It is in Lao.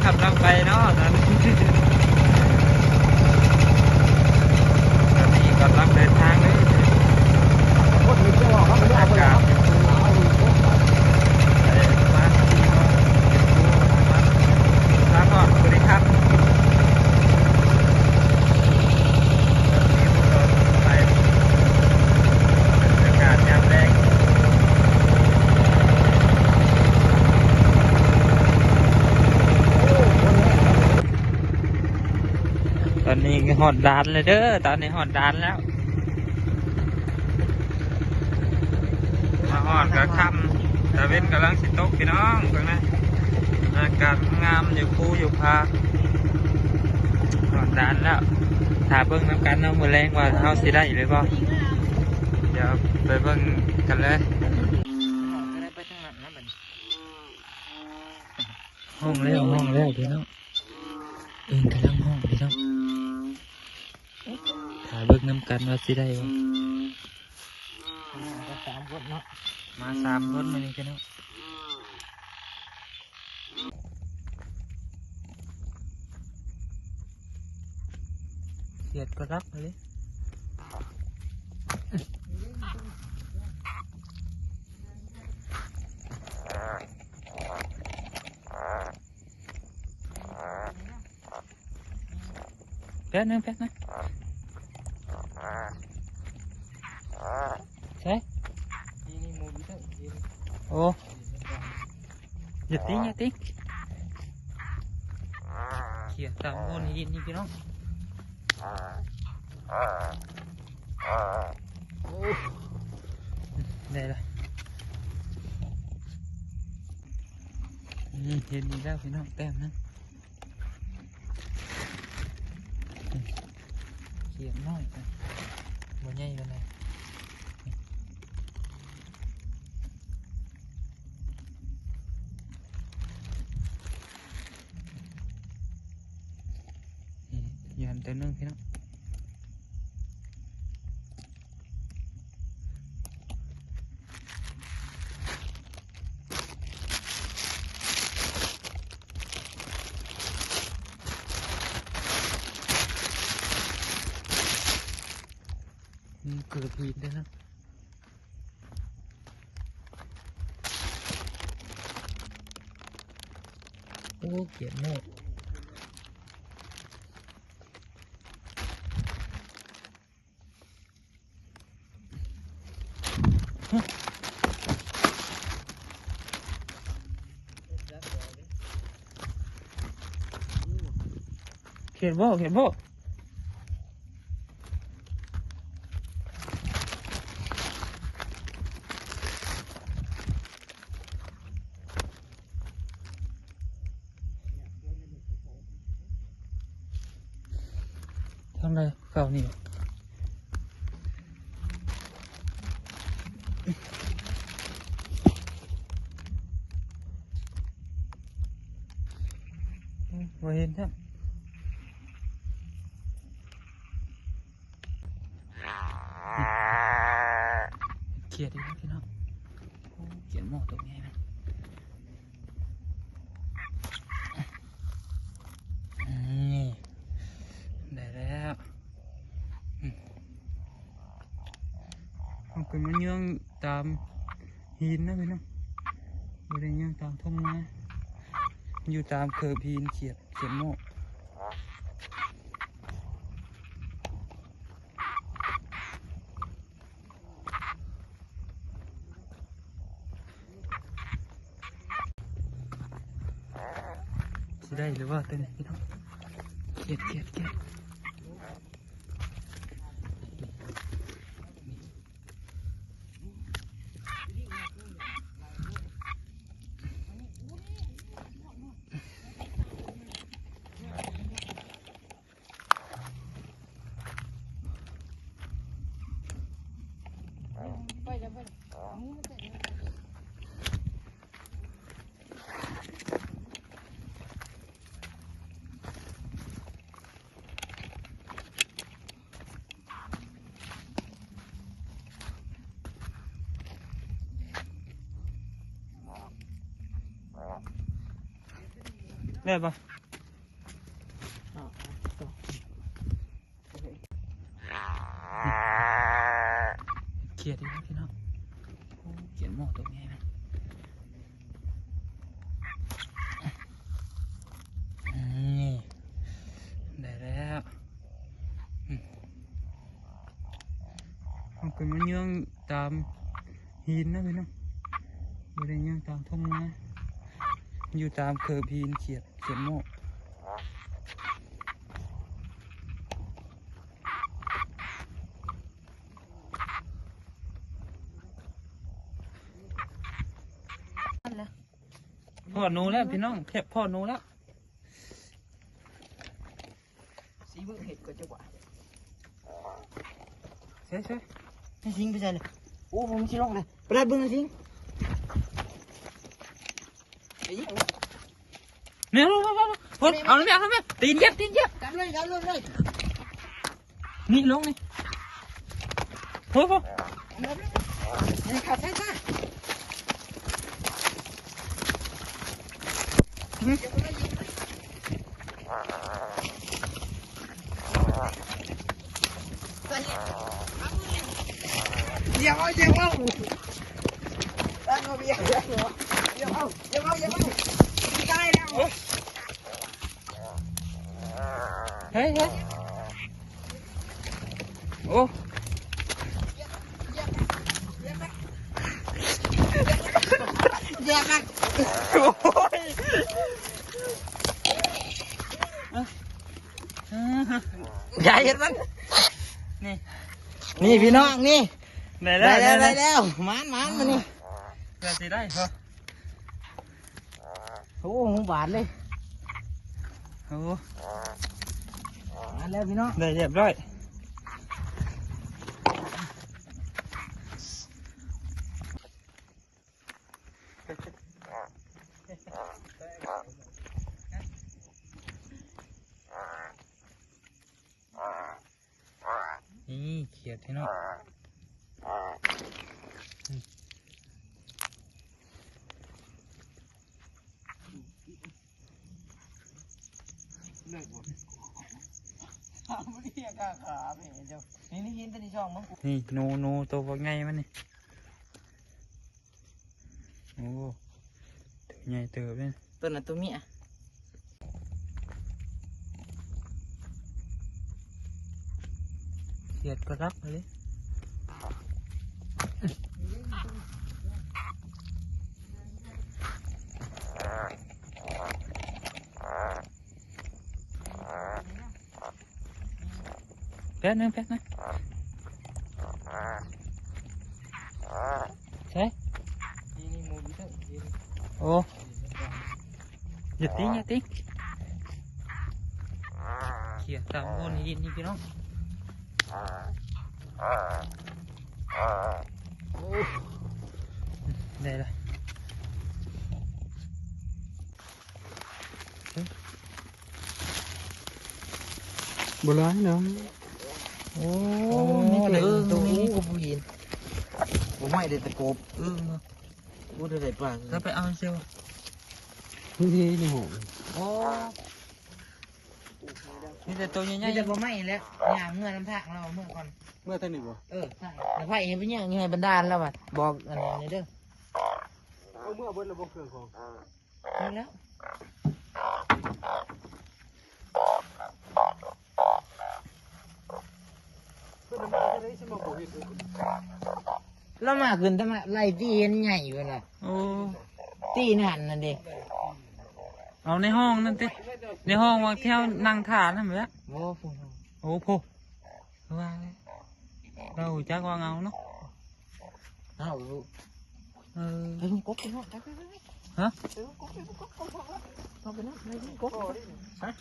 ກຳລັງໄປເນາະ ຕອນນີ້ ຕອນນີ້ກຳລັງເດີນທາງເລີຍ. ອາກາດຢູ່ ໄປປະມານສີ່ໂມງ ສາມຮອດບໍລິຄັນ. ຕອນນີ້ຮອດດ່ານແລ້ວເດີ ຕອນນີ້ຮອດດ່ານແລ້ວ. ມາຮອດກະຄ່ຳ ຕາເວັນກຳລັງຊິຕົກພີ່ນ້ອງ ເບິ່ງນະ ອາກາດງາມຢູ່ພູຢູ່ຜາ. ຮອດດ່ານແລ້ວ ຖ້າເບິ່ງນຳກັນເນາະ ມື້ແລງວ່າເຮົາຊິໄດ້ຫຼືບໍ່ ດຽວໄປເບິ່ງກັນເລີຍ. ຮ້ອງແລ້ວ ຮ້ອງແລ້ວພີ່ນ້ອງ ເອີ່ນກຳລັງຮ້ອງພີ່ນ້ອງ. ຖ້າເບິ່ງນຳກັນວ່າຊິໄດ້ບໍ່. ມາສາມຄົນເນາະ ມາສາມຄົນມື້ນີ້ພີ່ນ້ອງ. ຂຽດກໍລັບເລີຍ. ແປັບໜຶ່ງ ແປັບໜຶ່ງ ໃສ ນີ້ ນີ້ ໝູຢູ່ເທິງ ໂອ້ ຢ່າຕີ ຢ່າຕີ ຂຽດຕາມໂງ່ນຫີນນີ້ພີ່ນ້ອງ. ໂອ້ ໄດ້ລະ ນີ້ເຫັນອີກແລ້ວພີ່ນ້ອງ ແຕ້ມໜຶ່ງ. ຂຽດນ້ອຍ ບໍ່ໃຫຍ່ປານໃດ. ນີ້ ຢູ່ຫັ້ນໂຕໜຶ່ງພີ່ນ້ອງ. ມີເກີບຫີນເດ້ນະ. ໂອ້ ຂຽດໂມກ. ຂຽດບໍ່ ຂຽດບໍ່. ທາງໃດ ເຂົ້ານີ້ ບໍ່ເຫັນຊ້ຳ. ຂຽດອີກແລ້ວພີ່ນ້ອງ. ໂອ້ ຂຽດໝໍ້ຕົວໃຫຍ່ນະ. ນີ້ ໄດ້ແລ້ວ. ເຮົາກໍມາຍ່ອງຕາມຫີນນະພີ່ນ້ອງ ບໍ່ໄດ້ຍ່າງຕາມທົ່ງນາ ຢູ່ຕາມເກີບຫີນ ຂຽດ ຂຽດໝໍ້. ຊິໄດ້ຫຼືບໍ່ຕົວນີ້ພີ່ນ້ອງ? ຂຽດ ຂຽດ ຂຽດ. ໄດ້ບໍ່? ຂຽດອີກແລ້ວພີ່ນ້ອງ. ໂອ້ ຂຽດໝໍ້ຕົວໃຫຍ່ນະ. ນີ້ ໄດ້ແລ້ວ. ອືມ ມັນກໍມາຍ່ອງຕາມຫີນນະພີ່ນ້ອງ, ບໍ່ໄດ້ຍ່າງຕາມທົ່ງນາ, ຢູ່ຕາມເຄີບຫີນ ຂຽດ ຂຽດໝໍ້. ພໍ້ໜູແລ້ວພີ່ນ້ອງ, ພໍ້ໜູແລ້ວ. ຊິເບິ່ງເຫັດກ່ອນຈັກວ່າ. ໃສ່ໆ ໃຫ້ສິງໄປໃສ່ເລີຍ. ໂອ້ ມັນຊິລົງເລີຍ, ໄປດັດເບິ່ງໃຫ້ສິງ. ໄປຍິງ. ນີ້ ເອົາແມ່ ເອົາແມ່ ຕີນຢຽບ ຕີນຢຽບ. ຈັບເລີຍ ຈັບເລີຍ ເລີຍ. ນີ້ລົງນີ້. ໂອ້ໂຫ ນີ້ ເຂົ້າໃສ່ຊະ. ຢ່າເອົາ ຢ່າເອົາ ຢ່າເອົາ ຢ່າເອົາ ຢ່າເອົາ ຢ່າເອົາ ຕາຍແລ້ວ. ເຮີ້ຍ ເຮີ້ຍ ໂອ້ ຢ່າມາ ໂອ້ຍ ຢ່າເຮັດມັນ. ນີ້ ນີ້ພີ່ນ້ອງ ນີ້ ໄດ້ແລ້ວ ໄດ້ແລ້ວ ໄດ້ແລ້ວ ໄດ້ແລ້ວ ໝານໆ ມື້ນີ້ ເພື່ອຊິໄດ້ບໍ່? ໂອ້ ຫວານເລີຍ. ໂອ້ ມາແລ້ວພີ່ນ້ອງ ໄດ້ຮຽບຮ້ອຍ. ນີ້ຂຽດພີ່ນ້ອງ. ນີ້ ໜູ ໜູໂຕບັກໃຫຍ່ມັນນີ້. ໂອ້ ໂຕໃຫຍ່ເຕີບເດ້. ໂຕນັ້ນໂຕເມຍ. ຂຽດກໍຮັບເລີຍ. ແປັບໜຶ່ງ ແປັບໜຶ່ງ ໃສ່ ໂອ້ ຢ່າຕີ ຢ່າຕີ ຂຽດຕາມໂພນຫີນນີ້ພີ່ນ້ອງ. ໂອ້ ໄດ້ລະ. ບໍ່ຫຼາຍນະ. ໂອ້ ໂອ້ ມີແຕ່ເອີ່ງ ໂຕນີ້ກໍບໍ່ເຫັນ. ບໍ່ໄມ້ໄດ້ແຕ່ກົບເອີ່ງ. ໂອ້ ໄດ້ປາ. ແລ້ວໄປເອົາເຊວ. ນີ້ ນີ້ ໂອ້ ມີແຕ່ໂຕໃຫຍ່ໆ ມີແຕ່ບໍ່ໄມ້ແຫຼະ. ຍ່າງເມືອນຳພາກລາວ ເມືອກ່ອນ. ເມືອທາງນີ້ບໍ່? ເອີ ແລ້ວໄຜໃຫ້ໄປຍ່າງຢູ່ໃຫ້ບັນດາລາວວ່າ ບອກອັນນີ້ເດີ. ເອົາເມືອເບິດແລ້ວບໍ່ ເຄື່ອງຂອງ? ໝົດແລ້ວ. ລາວມາຂຶ້ນ ແຕ່ມາໄລ່ຕີເຫັນໃຫຍ່ພຸ້ນນະ. ໂອ້ ຕີນັ້ນນັ້ນເດ້. ເອົາໃນຫ້ອງນັ້ນຕິ ໃນຫ້ອງວ່າແຖວນັ່ງຖ້ານັ້ນແຫຼະ. ບໍ່ ພຸ້ນ. ໂອ້ ໂພ ວ່າແລ້ວ ລາວຮູ້ຈັກວ່າເງົາເນາະ. ເອົາ ເອີ ໄປເບິ່ງກົບເນາະ. ໄປ ໄປ ໄປ ໄປ. ຮະ? ໄປເບິ່ງກົບ ໄປເບິ່ງກົບ ເຂົ້າໄປເນາະ ໄປເບິ່ງກົບ. ຮະ?